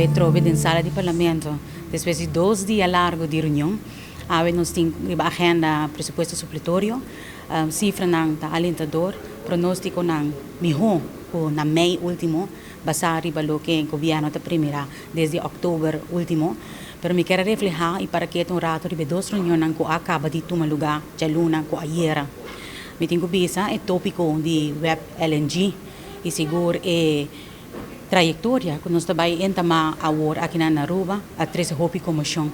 Awe trobe den sala di Parlamento despues di dos dia largo di reunion. Awe nos tin riba agenda presupuesto supletorio. Cifranan ta alentador, pronosticonan miho cu na mei ultimo, basa riba loke gobierno ta primira desde october ultimo. Pero mi kier a refleha y para keda un rato riba e dos reunionnan cu a caba di tuma luga djaluna cu ayera. Mi tin cu bisa e topico di web LNG y sigur e trayectoria cu nos ta bay entama awor akinan na Aruba a trece hopi conmocion.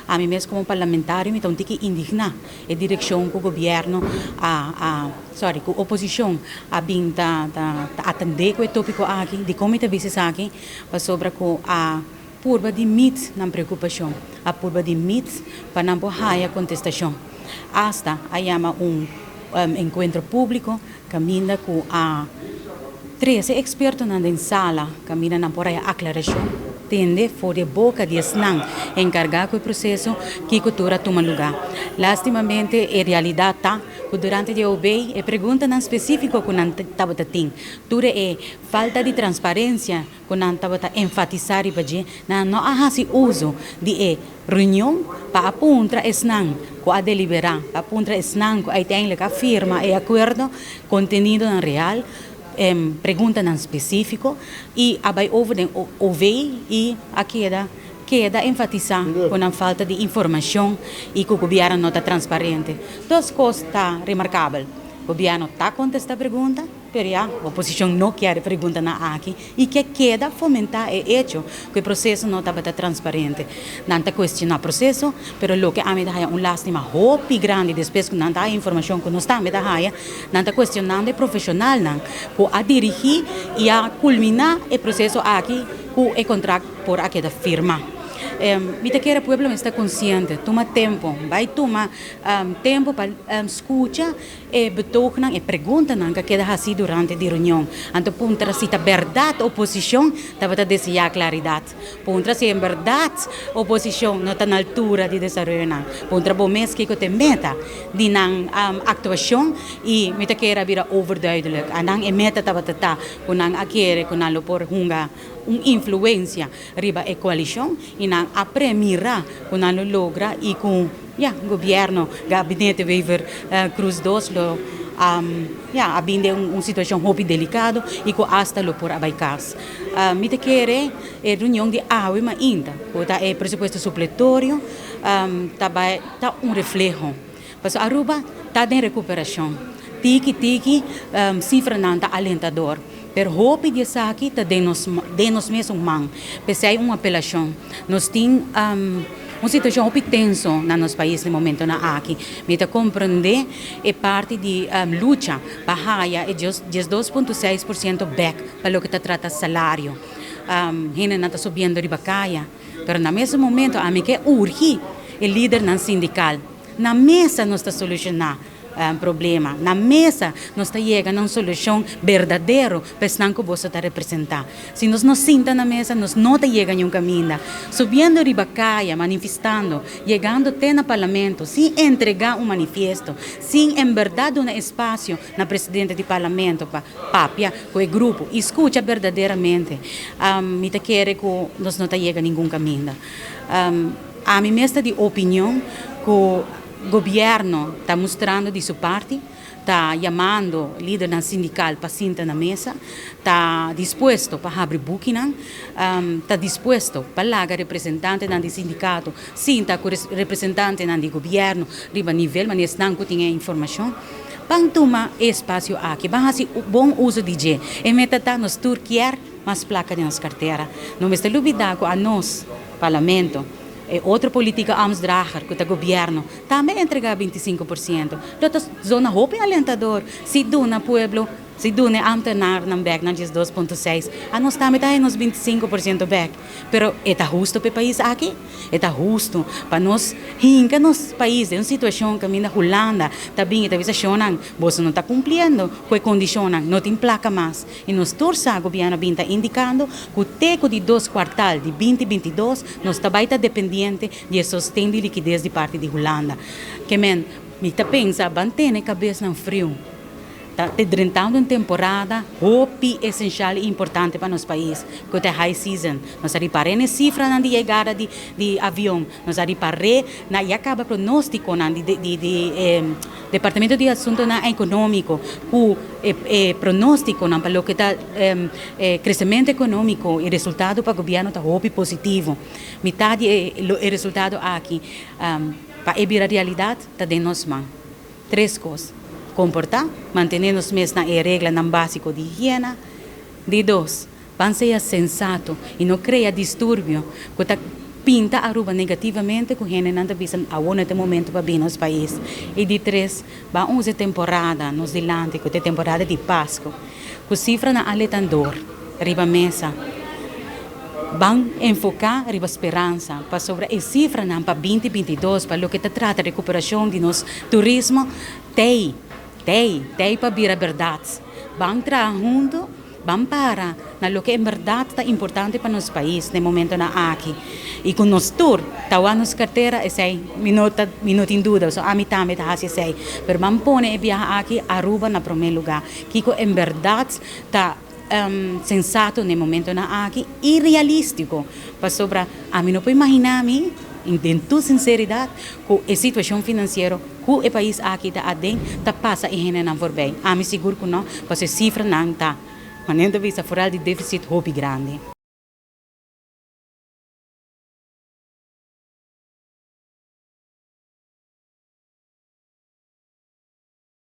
Ami mes como parlamentario mi ta un tiki indigna e direccion cu gobierno a a sorry cu oposicion a bin ta ta atende cu e topico aki. Dicon mi ta bisa esaki? Pasobra cu a purba di meet nan preocupacion, a purba di meet pa nan por haya contestacion. Hasta a yama un encuentro publico caminda cu a trece expertonan den sala caminda nan por haya aclaracion, tende for di e boca di esnan encarga cu e proceso kico tur a tuma luga. Lastimamente e realidad ta cu durante di e OB e preguntanan specifico cu nan tabata tin, tur e falta di transparencia, ku nan tabata enfatisá riba dje, nan no a hasi uso di e reunion pa a puntra esnan ku a deliberá, pa a puntra esnan ku uiteindelijk a firma e akuerdo, kontenidonan real, preguntanan spesífiko i a bai over den OV i a keda keda enfatisá ku nan falta di informashon i ku gobièrnu no ta transparente. Dos kos ta remarkabel, gobièrnu ta kontestá pregunta, Pero ya, oposicion no kier e preguntanan aki y ke keda fomenta e hecho cu e proceso no tabata transparente. Nan ta cuestiona proceso, pero loke ami ta haya un lastima hopi grandi despues cu nan ta haya informacion cu nos tambe ta haya, nan ta cuestionando e profesionalnan cu a dirigi y a culmina e proceso aki cu e contract por a keda firma. Mi ta kere pueblo mester ta consciente, tuma tempo, bay tuma tempo pa scucha E betoognan, e preguntanan ka keda hasi durante di reunion. Anto puntra si ta bèrdat oposishon tabata deseá klaridat. Puntra si en bèrdat oposishon no ta na altura di desaroyonan. Puntra bo mes kiko ta e meta di nan aktuashon i mi ta kere a bira overduidelijk. A nan e meta tabata ta ku nan a kere ku nan lo por hunga un influensia riba e koalishon i nan a premira ku nan lo logra i ku ya gobierno gabinete Wever Croes dos lo ya a bin den un situacion hopi delicado y cu hasta lo por a bay cas. Mi ta kere e reunion di awe mainta cu ta e presupuesto supletorio ta bay ta un refleho pasobra Aruba ta den recuperacion tiki tiki cifranan ta alentador pero hopi di esaki ta den nos den nos mesun man p'esey un apelacion nos tin. Un situacion hopi tenso na nos pais na e momentonan aki. Mi ta comprende e parti di lucha pa haya e 12.6% bek pa loke ta trata salario. Hendenan ta subiendo riba caya, pero na mesun momento ami ke urgi e lidernan sindical na mesa nos ta soluciona problema. Na mesa nos ta yega na un solushon berdadero pa esnan ku boso ta representá. Si nos no sinta na mesa, nos no ta yega niun kaminda. Subiendo riba kaya, manifestando, yegando te na parlamento sin entregá un manifiesto, sin en bèrdat duna espasio na presidente di parlamento pa papia ku e grupo i skucha berdaderamente, mi ta kere ku nos no ta yega ningun kaminda. Ami mes ta di opinion ku. Gobierno ta mustrando di su parti, ta yamando lidernan sindical pa sinta na mesa, ta dispuesto pa habri bukinan, ta dispuesto pa laga representantenan di sindicato sinta cu representantenan di gobierno riba nivel manera esnan cu tin e informacion. Ban tuma e espacio aki, ban haci bon uso di dje. E meta ta nos tur kier mas placa den nos cartera. No mester lubida cu anos, Parlamento, E otro politica ambtsdrager cu ta gobierno tambe entrega 25%. Lo ta zona hopi alentador si duna pueblo, si duna e ambtenaarnan bek nan 12.6. Anos tambe ta haña nos 25% bek. Pero e ta husto pa e pais aki? E ta husto pa nos hinca nos pais den un situacion caminda Hulanda ta bin y ta bisa shownan boso no ta cumpliendo cu e condicionnan, no tin placa mas. I nos tur sa gobièrnu a bin ta indikando ku te ku di dos kuartal di 2022 nos ta bai ta dependiente di e sosten di likides di parti di Hulanda. Ke men, mi ta pensa ban tene kabesnan friu. Ta te drentando un temporada hopi esencial y importante pa nos pais, cu ta high season. Nos a ripara na e cifranan di yegada di avion, nos a ripara na ya caba pronosticonan di Departamento di Asuntonan Economico, cu e pronosticonan pa loke ta crecemento economico y resultado pa gobierno ta hopi positivo. Mitar di e resultado aki, pa e bira realidad, ta den nos man. Tres cos: comporta, mantene nos mes na e reglanan basico di higiena. Di dos, ban sea sensato y no crea disturbio, cu ta pinta Aruba negativamente cu hendenan ta bisa awor no ta momento pa bin nos pais. Y di tres, ban usa temporada nos dilanti, cu ta temporada di Pasco, cu cifranan alentador riba mesa. Ban enfoca riba speransa pasobra e cifranan pa 2022 pa loke ta trata recuperacion di nos turismo tey, tey, tey pa bira berdad. Ban traha hunto, ban para na loke en berdad ta importante pa nos pais na e momentonan aki. Y cu nos tur ta wak nos cartera, esey mi no tin duda, so ami tambe ta haci esey. Pero ban pone e biaha aki Aruba na prome lugar. Kico en berdad ta sensato na e momentonan aki y realistico. Pasobra ami no por imagina mi, den tur sinceridad, cu e situacion financiero cu e pais aki ta aden ta pasa e hendenan voorbij. Ami sigur cu no, pasobra e cifranan ta, manera ta bisa, vooral di deficit hopi grandi.